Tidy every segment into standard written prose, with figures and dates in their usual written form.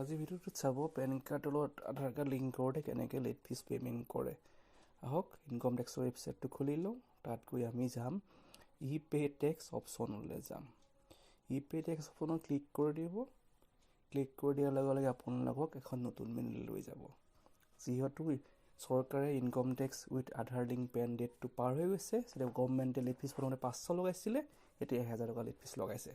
আজি ভিডিঅ'টোত চাব পেন কাৰ্ডৰ লগত আধাৰ কাৰ্ড লিংক কৰোঁতে কেনেকৈ লেট ফিজ পে'মেণ্ট কৰে। আহক ইনকম টেক্সৰ ৱেবছাইটটো খুলি লওঁ। তাত গৈ আমি যাম ই পে' টেক্স অপশ্যনলৈ যাম। ই পে' টেক্স অপশ্যনত ক্লিক কৰি দিব। ক্লিক কৰি দিয়াৰ লগে লগে আপোনালোকক এখন নতুন মেনুলৈ লৈ যাব। যিহেতু চৰকাৰে income tax with Aadhaar link PAN ডেটটো পাৰ হৈ গৈছে, তেতিয়া গভমেণ্টে লেট ফিজ প্ৰথমতে 500 লগাইছিলে, এতিয়া 1000 টকা লেট ফিজ লগাইছে।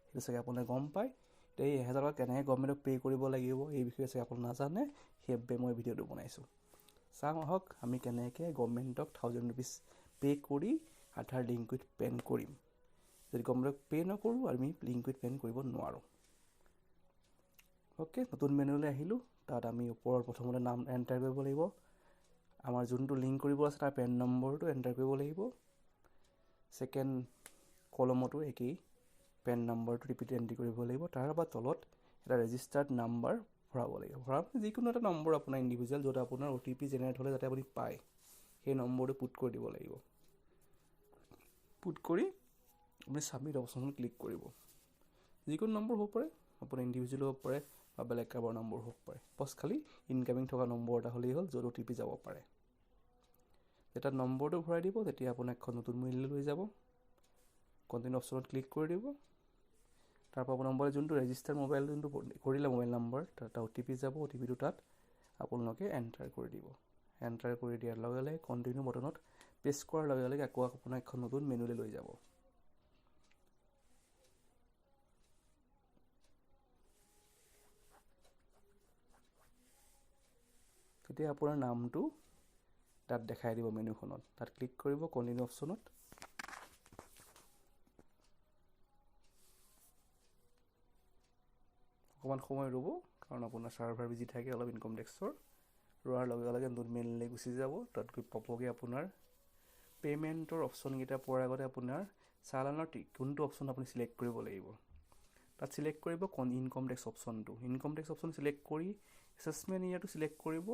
সেইটো চাগে আপোনালোকে গম পায়। এতিয়া এই 1000 টকা কেনেকৈ গভমেণ্টক পে' কৰিব লাগিব এই বিষয়ে চাগে আপোনালোকে নাজানে, সেইবাবে মই ভিডিঅ'টো বনাইছোঁ। চাওঁ আহক আমি কেনেকৈ গভমেণ্টক 1000 ৰুপিজ পে' কৰি আধাৰ লিংক উইথ পেন কৰিম। যদি গভমেণ্টক পে' নকৰোঁ আমি লিংক উইথ পেন কৰিব নোৱাৰোঁ। অ'কে, নতুন মেনুলৈ আহিলোঁ। তাত আমি ওপৰত প্ৰথমতে নাম এণ্টাৰ কৰিব লাগিব। আমাৰ যোনটো লিংক কৰিব আছে তাৰ পেন নম্বৰটো এণ্টাৰ কৰিব লাগিব। ছেকেণ্ড কলমতো একেই পেন নম্বৰটো ৰিপিট এণ্ট্ৰি কৰিব লাগিব। তাৰ পৰা তলত এটা ৰেজিষ্টাৰ্ড নাম্বাৰ ভৰাব লাগিব। ভৰাব যিকোনো এটা নম্বৰ আপোনাৰ ইণ্ডিভিজুৱেল, য'ত আপোনাৰ অ' টি পি জেনেৰেট হ'লে যাতে আপুনি পায়, সেই নম্বৰটো পুট কৰি দিব লাগিব। পুট কৰি আপুনি ছাবমিট অপশ্যনত ক্লিক কৰিব। যিকোনো নম্বৰ হ'ব পাৰে, আপোনাৰ ইণ্ডিভিজুৱেল হ'ব পাৰে বা বেলেগ কাৰোবাৰ নম্বৰ হ'ব পাৰে। বছ খালি ইনকামিং থকা নম্বৰ এটা হ'লেই হ'ল, য'ত অ' টি পি যাব পাৰে। যেতিয়া নম্বৰটো ভৰাই দিব তেতিয়া আপোনাক এখন নতুন মেইল লৈ যাব। কণ্টিনিউ অপশ্যনত ক্লিক কৰি দিব। তাৰপৰা আপোনাৰ মোবাইল যোনটো ৰেজিষ্টাৰ মোবাইল যোনটো কৰিলে মোবাইল নম্বৰ, তাত এটা অ' টি পি যাব। অ' টি পিটো তাত আপোনালোকে এণ্টাৰ কৰি দিব। এণ্টাৰ কৰি দিয়াৰ লগে লগে কণ্টিনিউ বটনত প্ৰেছ কৰাৰ লগে লগে আকৌ আপোনাক এখন নতুন মেনুলৈ লৈ যাব। তেতিয়া আপোনাৰ নামটো তাত দেখাই দিব মেনুখনত। তাত ক্লিক কৰিব কণ্টিনিউ অপশ্যনত। অকণমান সময় ৰ'ব, কাৰণ আপোনাৰ চাৰ্ভাৰ বিজি থাকে অলপ ইনকম টেক্সৰ। ৰোৱাৰ লগে লগে নতুন মেইললৈ গুচি যাব। তাত গৈ পাবগৈ আপোনাৰ পে'মেণ্টৰ অপশ্যনকেইটা পোৱাৰ আগতে আপোনাৰ চালানৰ কোনটো অপশ্যন আপুনি চিলেক্ট কৰিব লাগিব। তাত চিলেক্ট কৰিব ইনকম টেক্স অপশ্যনটো। ইনকম টেক্স অপশ্যন চিলেক্ট কৰি এছেচমেণ্ট ইয়েৰটো চিলেক্ট কৰিব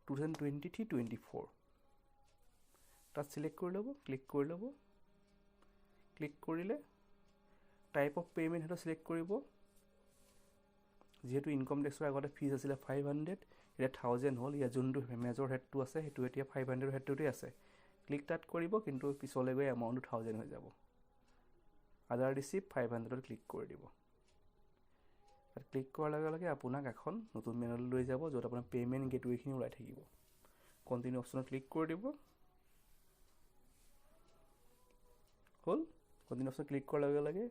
2023-24। তাত চিলেক্ট কৰি ল'ব, ক্লিক কৰি ল'ব। ক্লিক কৰিলে টাইপ অফ পে'মেণ্ট সেইটো চিলেক্ট কৰিব। যিহেতু ইনকম টেক্সৰ আগতে ফিজ আছিলে 500, এতিয়া 1000 হ'ল। ইয়াত যোনটো মেজৰ হেডটো আছে সেইটো এতিয়া 500 হেডটোতে আছে। ক্লিক তাত কৰিব, কিন্তু পিছলৈ গৈ এমাউণ্টটো 1000 হৈ যাব। আদাৰ ৰিচিপ্ট 500ত ক্লিক কৰি দিব। তাত ক্লিক কৰাৰ লগে লগে আপোনাক এখন নতুন মেনুলৈ লৈ যাব, য'ত আপোনাৰ পে'মেণ্ট গেটৱেখিনি ওলাই থাকিব। কণ্টিনিউ অপশ্যনত ক্লিক কৰি দিব। হ'ল, কণ্টিনিউ অপশ্যন ক্লিক কৰাৰ লগে লগে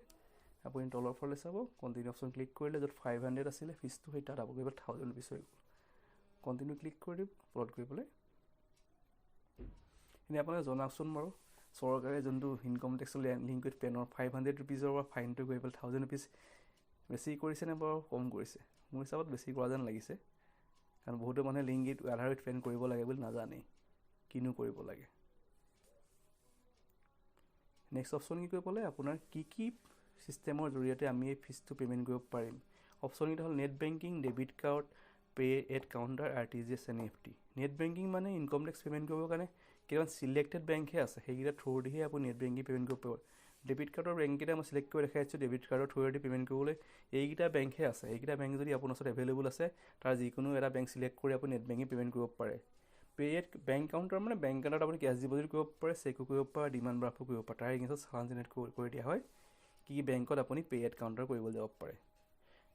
আপুনি তলৰ ফালে চাব। কণ্টিনিউ অপশ্যন ক্লিক কৰিলে য'ত 500 আছিলে ফিজটো, সেই তাত আপুনি 1000 ৰুপিজ হৈ গ'ল। কণ্টিনিউ ক্লিক কৰি দিব তলত গৈ পেলাই। এনেই আপোনালোকে জনাওকচোন বাৰু, চৰকাৰে যোনটো ইনকম টেক্সৰ লিংক উইথ পেনৰ 500 ৰুপিজৰ পৰা ফাইনটো গৈ পেলাই 1000 ৰুপিজ বেছি কৰিছেনে বাৰু কম কৰিছে? মোৰ হিচাপত বেছি কৰা যেন লাগিছে, কাৰণ বহুতো মানুহে link with Aadhaar with PAN কৰিব লাগে বুলি নাজানেই কিনো কৰিব লাগে। নেক্সট অপশ্যন কি কৰিব পালে আপোনাৰ কি কি ছিষ্টেমৰ জৰিয়তে আমি এই ফিজটো পে'মেণ্ট কৰিব পাৰিম। অপশ্যনকেইটা হ'ল net banking, debit card, pay at counter, RTGS, NEFT। Net banking মানে ইনকম টেক্স পে'মেণ্ট কৰিবৰ কাৰণে কেইটামান চিলেক্টেড বেংকহে আছে, সেইকেইটা থ্ৰুদিহে আপুনি নেট বেংকিং পে'মেণ্ট কৰিব পাৰিব। ডেবিট কাৰ্ডৰ বেংককেইটা মই চিলেক্ট কৰি দেখাই দিছোঁ। ডেবিট কাৰ্ডৰ থ্ৰুৱেদি পে'মেণ্ট কৰিবলৈ এইকেইটা বেংকহে আছে। এইকেইটা বেংক যদি আপোনাৰ ওচৰত এভেইলেবল আছে, তাৰ যিকোনো এটা বেংক চিলেক্ট কৰি আপুনি নেট বেংকিং পে'মেণ্ট কৰিব পাৰে। পে' এট বেংক কাউণ্টাৰ মানে বেংক কাউণ্টাৰত আপুনি কেছ ডিপ'জিট কৰিব পাৰে, চেকো কৰিব পাৰে, ডিমাণ্ড ড্ৰাফ্টো কৰিব পাৰে। তাৰ এগেইনষ্টত চালান জেনেৰেট কৰি দিয়া হয় কি কি বেংকত আপুনি পে' এট কাউণ্টাৰ কৰিবলৈ যাব পাৰে।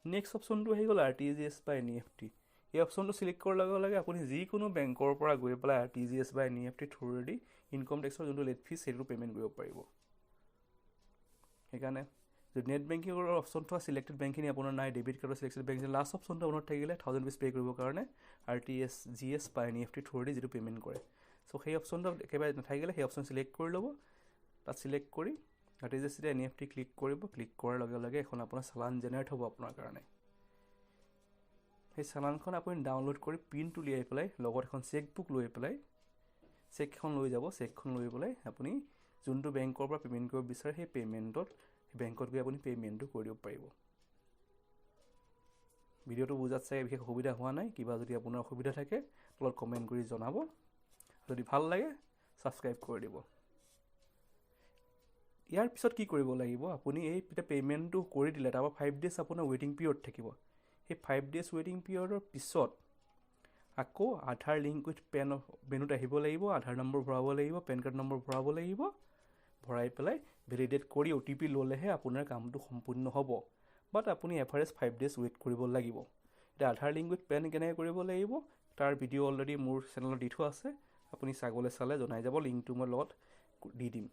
নেক্সট অপশ্যনটো আহি গ'ল RTGS বা NEFT। এই অপশ্যনটো চিলেক্ট কৰাৰ লগে লগে আপুনি যিকোনো বেংকৰ পৰা গৈ পেলাই RTGS বা NEFT থ্ৰুৱেদি ইনকম টেক্সৰ যোনটো লেট ফিজ সেইটো পে'মেণ্ট কৰিব পাৰিব। সেইকাৰণে যদি নেট বেংকিঙৰ অপশ্যন থকা চিলেক্টেড বেংকখিনি আপোনাৰ নাই, ডেবিট কাৰ্ডৰ চিলেক্টেড বেংকখিনি লাষ্ট অপশ্যনটো আপোনাৰ থাকিলে 1000 ৰুপিজ পে' কৰিবৰ কাৰণে RTGS বা NEFT থ্ৰুৱেদি যিটো পে'মেণ্ট কৰে। চ' সেই অপশ্যনটো একেবাৰে নাথাকিলে সেই অপশ্যন চিলেক্ট কৰি ল'ব। তাত চিলেক্ট কৰি RTGS NEFT click কৰিব। ক্লিক কৰাৰ লগে লগে এখন আপোনাৰ চালান জেনেৰেট হ'ব আপোনাৰ কাৰণে। সেই চালানখন আপুনি ডাউনলোড কৰি প্ৰিণ্ট উলিয়াই পেলাই লগত এখন চেক বুক লৈ পেলাই চেকখন লৈ যাব। চেকখন লৈ পেলাই আপুনি যোনটো বেংকৰ পৰা পে'মেণ্ট কৰিব বিচাৰে সেই পে'মেণ্টত বেংকত গৈ আপুনি পে'মেণ্টটো কৰি দিব পাৰিব। ভিডিঅ'টো বুজাত চাগে বিশেষ অসুবিধা হোৱা নাই। কিবা যদি আপোনাৰ অসুবিধা থাকে তলত কমেণ্ট কৰি জনাব। যদি ভাল লাগে ছাবস্ক্ৰাইব কৰি দিব। ইয়াৰ পিছত কি কৰিব লাগিব, আপুনি এই পে'মেণ্টটো কৰি দিলে তাৰপৰা 5 ডেজ আপোনাৰ ৱেইটিং পিৰিয়ড থাকিব। সেই 5 ডেজ ৱেইটিং পিৰিয়ডৰ পিছত আকৌ আধাৰ লিংক উইথ পেন মেনুত আহিব লাগিব, আধাৰ নম্বৰ ভৰাব লাগিব, পেন কাৰ্ড নম্বৰ ভৰাব লাগিব। ভৰাই পেলাই ভেলিডেট কৰি অ' টি পি ল'লেহে আপোনাৰ কামটো সম্পূৰ্ণ হ'ব। বাট আপুনি এভাৰেজ 5 ডেজ ৱেইট কৰিব লাগিব। এতিয়া আধাৰ লিংক উইথ পেন কেনেকৈ কৰিব লাগিব, তাৰ ভিডিঅ' অলৰেডি মোৰ চেনেলত দি থোৱা আছে। আপুনি চাবলৈ চালে জনাই যাব, লিংকটো মই লগত দি দিম।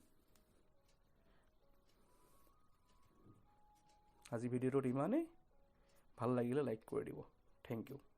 আজি ভিডিঅ'টোত ইমানেই। ভাল লাগিলে লাইক কৰি দিব। Thank you.